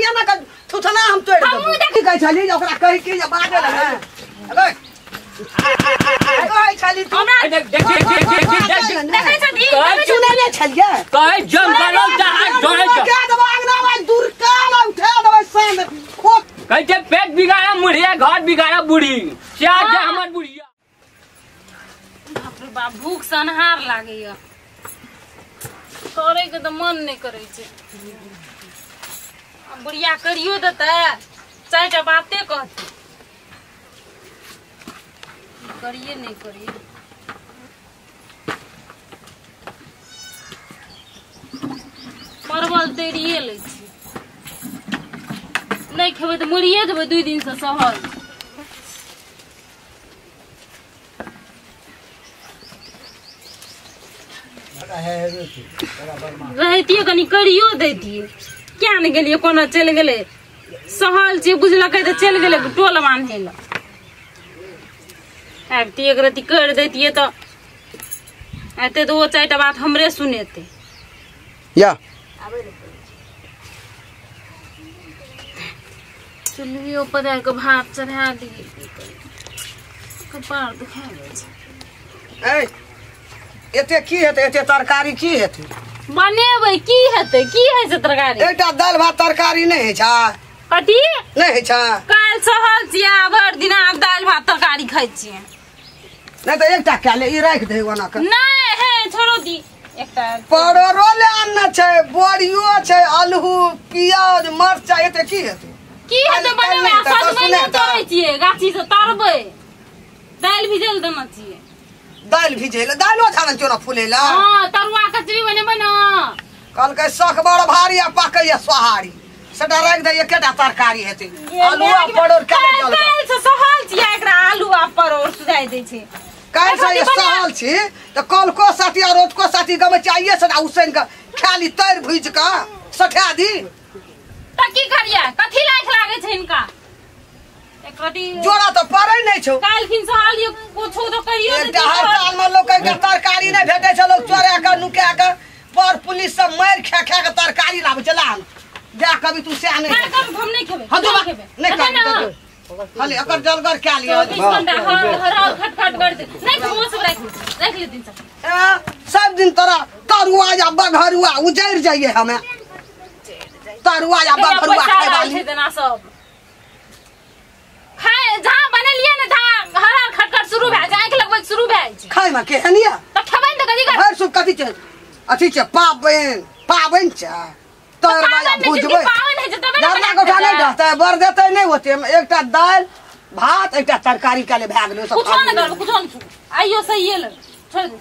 के ना के थुथना हम तोड़ देबो। की कहै छली ओकरा कहि की जे बाजल है अबे कहै छली तू हमरा देख देख देख देख देख देखै छली सुनै नै छलियै कहै जम बलौ जहाज जोड़ै छ क्या देबो अंगना में दुर्काल उठा देबै सन खोट कहै छै पेट बिगाड़ा मुढ़िया घर बिगाड़ा बुढ़ी से जे हमर बुढ़िया। बाप रे बाप भूख सनहार लागैया, करे के तऽ मन नहि करै छै। बुढ़िया करियो देतै चारिटा बाते कहतै, करिए नहि करिए। परवल तैरिए लै छी, नहि खेबै तऽ मरिए जेबै 2 दिन से सहल। रहितियै कनि करियो दैतियै, किया नहि गेलियै कोना चलि गेलै। सहल छियै बुझलकै तऽ चलि गेलै टोल बान्है लए। आबितियै एक रत्ती करि दैतियै तऽ एते तऽ ओ चारिटा बात हमरे सुनेतै। या चुल्हियो पर जाके भात चढ़ा दियै, कपार दुखा जाइ छै। ए एते की हेतै, एते तरकारी की हेतै बनेबै, की हेतै, की होइ छै तरकारी? एकटा दालि भात तरकारी नहि होइ छै। कथी नहि होइ छै? काल्हि सहल छियै भरि दिना दालि भात तरकारी खाइ छियै। नहि तऽ एकटा कए ले, ई राखि दे ओना के। नहि हे छोड़ो दी, एकटा परोड़ो ले आनना छै, बोरियो छै, आलू पियाज मरचाइ, एते की हेतै? की हेतै बनेबै? सजमनि तोड़ै छियै गाछी से, तरबै, दालि भिजै लए देने छियै। दालि भिजै लए? दालिओ झाड़न छियौ ने फूलै लए? हँ तरुआ कचरी बनेबै ने। कहलकै शख बड़ भारी आ पकैया सोहारी, सेटा राखि दे, एकेटा तरकारी हेतै। आलू आ परोड़ के ले काल्हि से सहल छियै एकरा आलू आ परोड़ सुझाइ दै छै। काल्हि से सहल छी तऽ कलको साथी आ रोटको साथी गमै चाहिए से उसैन के खाली तैर भुजि कऽ सठा दी। तऽ की करियै, कथी लाख लागै छै हिनका? जोड़ा तऽ पड़ै नहि छौ। काल्हिखिन सहल कुछो तऽ करियो। एकटा हर साल मे लोक के तरकारी नहि भेटै छै, लोक चोरा कऽ नुका कऽ पर पुलिस सब मारि खा खा कऽ तरकारी लाबै छै। ला जा कभी तू सएह नहि हम नहि खेबै, हम नहि खेबै। खाली एकर जलगर कए लिअ। 24 घंटा हर खट खट कर दे, नहि खेबो सब राखि ले दिन सब। सब दिन तोरा तरुआ या बघरुआ उजैर जाइए, हमे तरुआ या बघरुआ खाइ वाली देना सब खाय। जहाँ बनेलियै ने तहाँ हर हर खटखट शुरू भए जाइ, आँखि लगबै शुरू भए जाइ छै। खाय मे केहन यऽ तऽ खेबै ने तऽ कथी करबै? भरि सुप कथी छै? अथी छै पाबनि, पाबनि छै तरवा भुजबै, जरना गोटा नहि रहतै, बर देतै नहि ओते। एकटा दालि भात एकटा तरकारी काले भए गेलै। सब कुछो नहि करबै, कुछो नहि। आइयो सहिए ले छोड़ि दे।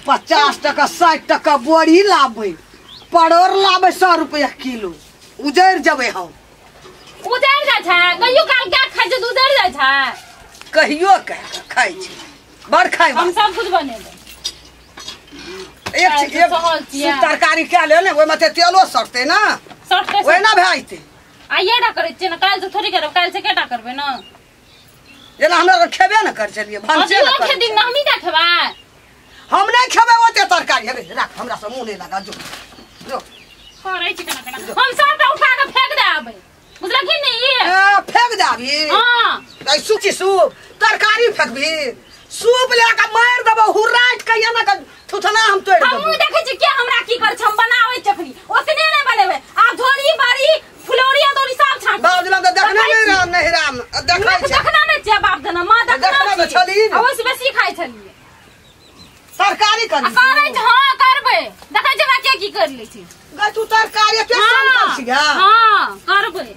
50 टका 60 टका बोरी लाबै, परोड़ लाबै 100 रुपया किलो, उजैर जेबै हम। उजैर जाइ छै कहियो काल, क्या खाइ छै तऽ उजैर जाइ छै। कहियो के खाइ छै, बड़ खाइ। हम सब कुछ बनेबै। एक तरकारी कए ले ने, ओहिमे तऽ तेलो सटतै ने, सटतै ओहिना भए जेतै। आइए टा करै छियै ने, काल्हि से थोड़ी करब, काल्हि से केटा करबै ने। जेना हमरा खेबे ने करै छलियै, भनसे ने करै छलियै। हमही टा खेबै? हम नहि खेबै ओते तरकारी। हेबे राख, हमरा से मुँह नहि लगा, जो जो करै छी केना केना। हम सबटा उठा के फेंक देबै, बुझलखिन ने? ई फेंक देबी? हां। ऐ सुची सूप तरकारी फेंकबी, सूप ले के मारि देबो हुर्राट के एना के थुथना हम तोड़ देबो। हमहूँ देखै छी के हमरा की करै छै, हम बनाबै चखनी ओतने नहि बनेबै। आब झोरी बारी फुलौरी दौरी सब छाँट बाबूजी लग देखने नहि रह, नहि राम देखै छै, देखना नहि छै बाप देना मां देखना तऽ छली आ ओइसे बेसी खाइ छलियै। तरकारी करी करै छै? हां करबै, देखै छै हमरा के की कर लै छै। गै तू तरकारी के संकल छी? हां करबै।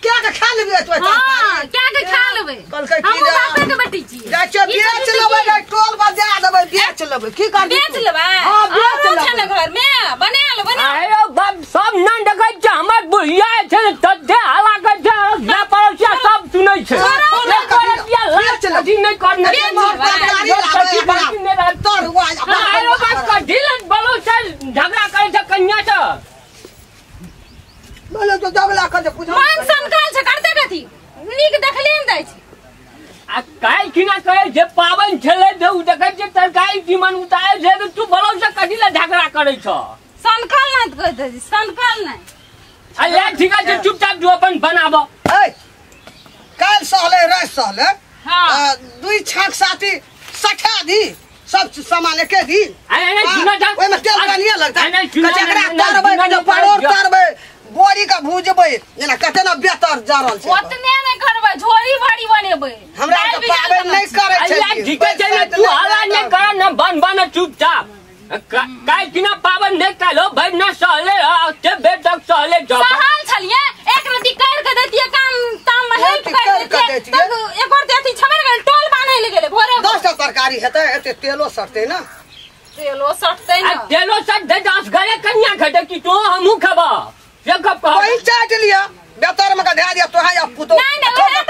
क्या के खा लेबै तू तरकारी? क्या के खा लेबै? कहलकै की हम बापे के बेटी छी, जाइ छै बेच लेबै, गै टोल बजा देबै, बेच लेबै। की करबी? बेच लेबै? हां बेच लेबै लेबै, घर में बना लेबै ना। आयो बाप सब न देखै छै, हमर बुढ़िया छै तते हला करै छै, ना पड़ोसिया सब सुनै छै। नहीं करना झगड़ा करे छै कन्या से। बोले तो झगड़ा करे पूछ मन सनकल छै, करते कथी नीक देखले ने दै छै। आ काल्हि खिना कहे जे पाबनि छलै जे उ देखै छै तरकारी तीमन उतारे छै, तू बोलौ से कथी लए झगड़ा करै छ? सनकल नहि कहै छै, सनकल नहि। अल्ला ठीक है चुपचाप जो अपन बनाबो। ए काल सहले रे सहले। हां दुई छाक साथी सठा दी सब सामान एके दी। अरे नहीं सुना जा ओइ में तेल कनिया लगता कचकरा तरबै के परोर तरबै बोरी का भूजबै जेना कते ना बेतर जरल छै ओतने नै करबै झोरी भारी बनेबै हमरा के पाबनि नै करै छै। अल्ला ठीक है छै तू हल्ला नै कर न बन बन चुपचाप काल किना पाबनि नै कालो भरि न सहले ते बेर तक सहले जा सहल छलिए एक रति कर के देतिए काम ताम में हेल्प कर देतिए तब एक और अथी छबे गेल टोल बान्हे ले गेले भोरे 10 टा तरकारी हेतै एते तेलो सटतै ना तेलो सटतै ना तेलो सट दे 10 घरे कन्या खटे की तो हमहु खबा से गप कह वही चाट लिया बेतर में का धया दिया तोहा या पुतो एक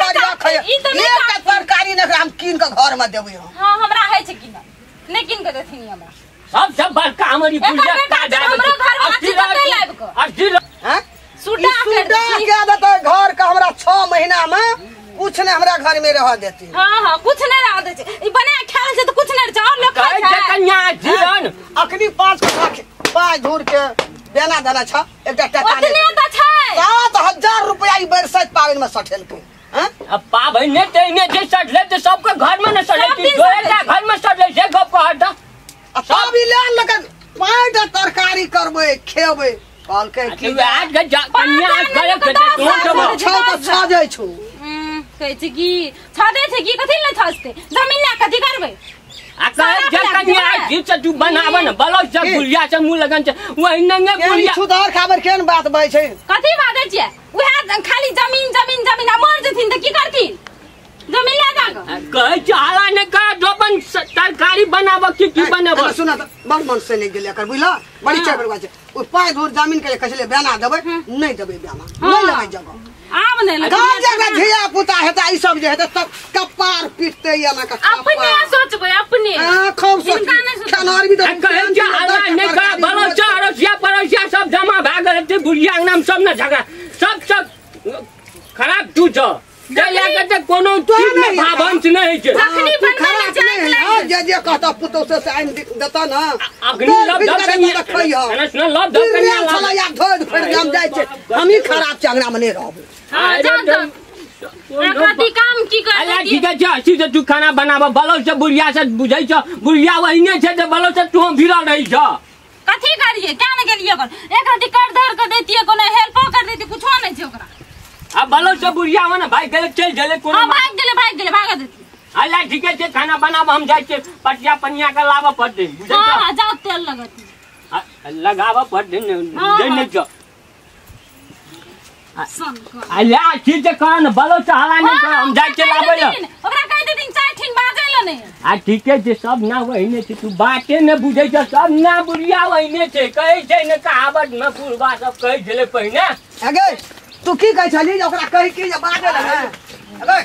तरकारी नै हम कीन के घर में देबै। हां हमरा है छै कीन नै कीन के देथिन हमरा सब सब बड़का हमरी पूजा का हमरो घर में अथी कते लाइब के हां सुडा के देतै घर के हमरा 6 महीना में कुछ नै हमरा घर में रह देती। हां हां कुछ नै रह दे छै ई बना खायल छै त कुछ नै छै और लोग खाय छै कन्या जीवन अखनी 5 कट्ठा 5 धूर के बेना देना छ एकटा टका ओतने त छै 7000 रुपया ई बरसात पाबनि में सठेलकै। हां अब पाबनि ने तैने जे सठले त सबके घर में न सठले दोटा घर में सठले से गप कहत सब ई ले लगन 5टा तरकारी करबै खेबै कहलकै की आज के कन्या आज घरे के तू सब छ त छ जाइ छु कहै छै की छदे छै की कथि ले छजते जमीन ले कथि करबै आ कहै छै कन्या जी से तू बनाब न बलो से बुढ़िया से मुंह लगन छै वही नंगे बुढ़िया छुधार खाबर केन बात बजै छै कथि बाजै छियै उहे खाली जमीन जमीन जमीन आ मर जेथिन त की करथिन जमीन ले जा के कहै छै हाला नै कर जो अपन तरकारी बनाब की की बनाब सुन त बड़ मन से नै गेलै एकर बुझला बड़ी चाय बड़वा छै ओ 5 धूर जमीन के कसले बेना देबै नै देबै बेना नै लेबै जगह आब नै लेबै गाँव जगह धिया पुता हेतै ई सब जे हेतै तब कपार पिटतै एना के अपने सोचबै अपने हां खूब सोच खानार भी त कहै छै हाला नै कर बलो छै अड़ोसिया पड़ोसिया सब जमा भए गेल छै बुढ़िया अंगना में सब न झगड़ा सब सब खराब तू छ जै कोनो चीज में भावंश नै होइ छै अखनी बनबै ले जाय हां जे जे कहता पुतौ से से आनि देता ना अग्नि लब धब कन्या सुन लब धब कन्या छला या धोद फेर गाम जाइ छै हमही खराब छै अंगना में नै रहबै। हां जा जा कथि काम की कर अल्ला ठीक है छै असी से तू खाना बनाब बलौ से बुढ़िया से बुझै छ बुढ़िया वहिने छै जे बलौ से तू भिरल रहै छ कथि करिए क्या न गेलिए ओकर एक रति कर धर के देतिए कोनो हेल्पो कर देतिए कुछो नै छै ओकरा अब बलौ से बुढ़िया हो ना भाई गेले चल गेले कोनो हां भाग गेले भाग गेले भाग देतिए। अल्ला ठीक है छै खाना बनाब हम जाइ छै पटिया पनिया के लाबऽ पड़तै बुझै छ। हां जाओ तेल लगत लगाबऽ पड़तै ने बुझै नै छ अल्ला ठीक छै कर न बलौ से हला नै कर हम जाइ छै लाबै ल ओकरा कहि देथिन चाय ठिन बाजै ल नै आ ठीके छै सब ना वहिने छै तू बाते ने बुझै छ सब ना बुढ़िया वहिने छै कहै छै ने कहावत में बुढ़बा सब कहै छलै पहिने। अगे तू की कहै छली ओकरा कहै की जे बाजै ल अगे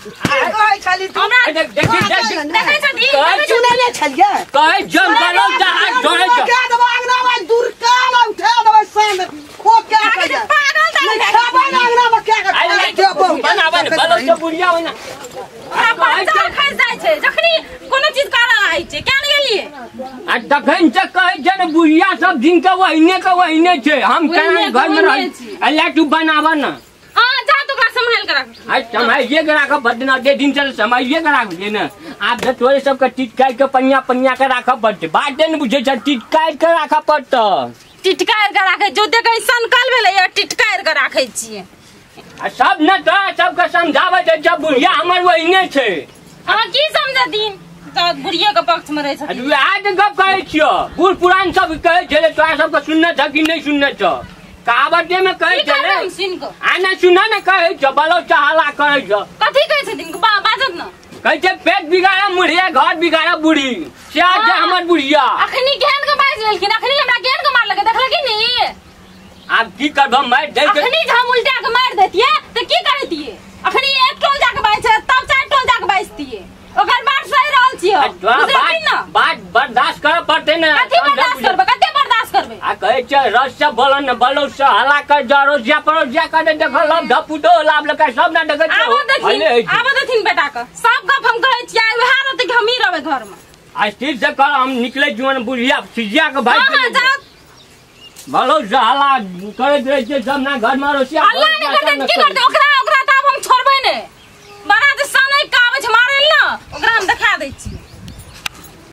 की कहै छली तू हमरा देखी देखै छली सुनै नै छलियै कहै जम बलौ से हाथ जोड़ै छ क्या देबै अंगना में दूर काल उठा देबै सन खो क्या पागल नै खाबै ना अंगना में क्या के बनाबै ने बलौ से बुढ़िया होइना ओकरा बच्चा खसि जाइ छै जखनी कोनो चीज करऽ आइ छै क्या ने गेलिए आ तखन से कहै छै ने बुढ़िया सब दिन के वहिने छै हम केना घर में रहै अल्ला तू बनाब न। हां जा तू ओकरा संभाल के राख आ सम्हालिए के राखब बदना जे दिन चल सम्हालिए के राख जे ने आब जे तोरे सबके टिटकाइ के पनिया पनिया के राखब पड़तै बाते ने बुझै छै टिटकाइ के राखब पड़तै टिटकारि के राखै जो देखै सनकल भेलै या टिटकारि के राखै छियै आ सब ने तोरा सबके समझाबै छै जब बुढ़िया हमर वहिने छै। हां की समझथिन त बुढ़िया के पक्ष में रहै छथिन आज गप कहै छियो बूढ़ पुरान सब कहै छलै तोरा सबके सुनने छ कि नै सुनने छ कहावते में कहै की छलै करब सुनि कऽ आ नै सुन ने कहै छ बलौ चहाला कहै छ कथी कहै छथिन बाजत न कहै छै पेट बिगाड़ा मुढ़िया घर बिगाड़ा बूढ़ी से छै हमर बुढ़िया अखनी केहन के बाजि लेलखिन अखनी हमरा केहन के मारलकै देखलखिन नी आब की करब मारि दै के अखनी जे हम उल्टा के मारि देतियै त की करतियै अखनी एक टोल जाके बाजि तब 4 टोल जाके बाजतियै ओकर बात सही रहल छियै बात बात बर्दाश्त करऽ पड़तै ने कथी बर्दाश्त करबै कते बर्दाश्त करबै आ कहै छै रस से बोलन ने बलौ से हला कर जरोसिया परोसिया कर देखल लब धपुटो लाभ लकै सब ना देखै आबो देथिन आबो देथिन बेटा के सब गप हम कहै छियै उएह रहतै कि हमही रहबै घर में आ स्थिर से कर हम निकले जुअन बुढ़िया सिजिया के भाई हां जाओ भलो हल्ला करैत रहै छै सब ना घर में अड़ोसिया हल्ला नहि करतै तऽ की करतै ओकरा?